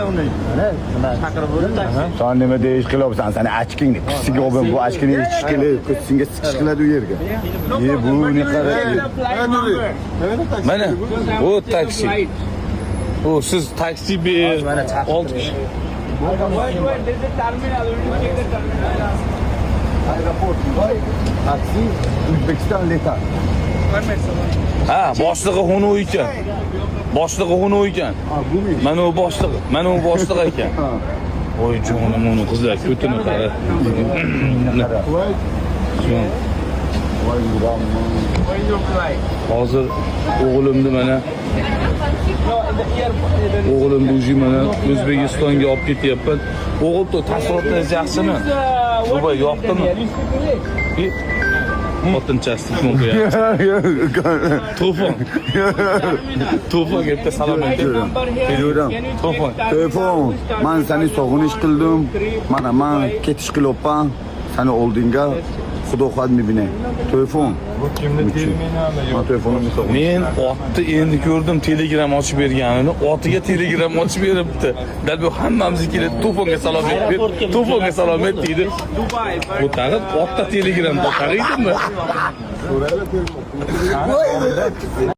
Uni. Chaqirib bo'ldi taksi. San nima deyish qilyapsan? Sani ochkingni kusiga olib, bu ochkini ichish kerak, senga siqish qiladi u yerga. E, bu ne qara? Mana bu taksi. Bu siz taksi ber. 6 kishi. Wait, wait, there's a terminal. We will check the terminal. Aeroport Dubai, taksi O'zbekiston летать. One minute, sir. Ha, boshlig'i xunuk ekan. Boshlig'i xunuk ekan. Ha, bumi? Mana u boshlig'i, mana u boshlig'i ekan. Voy jonim, uni qizlar ko'tini qara. Qara. Jon. Voy yuragim. When you fly. Hozir o'g'limni mana No, the airport. o'g'limni уже mana O'zbekistonga olib ketyapman. O'g'il, to taassurotlaringiz yaxshimi? Dubay yoqdimi? E, xotinchasi telefon qo'yapti. To'fon. To'fon bitta salom ayting. Yurам. To'fon. Telefon, man seni sog'inish qildim. Mana man ketish qilyapman. Sani oldinga Xudo xohlasa mebinay. Telefon. Bu kimni terminali Man telefonimni sog'inish. Men otni endi ko'rdim Telegram ochib berganini. Otiga Telegram ochib beribdi. Dal bu hammamizga keladi. To'fonga salom ayt ber. To'fonga salom ayt deydi. Dubai. Bu tag'in otda Telegram taqaydimi? Voy.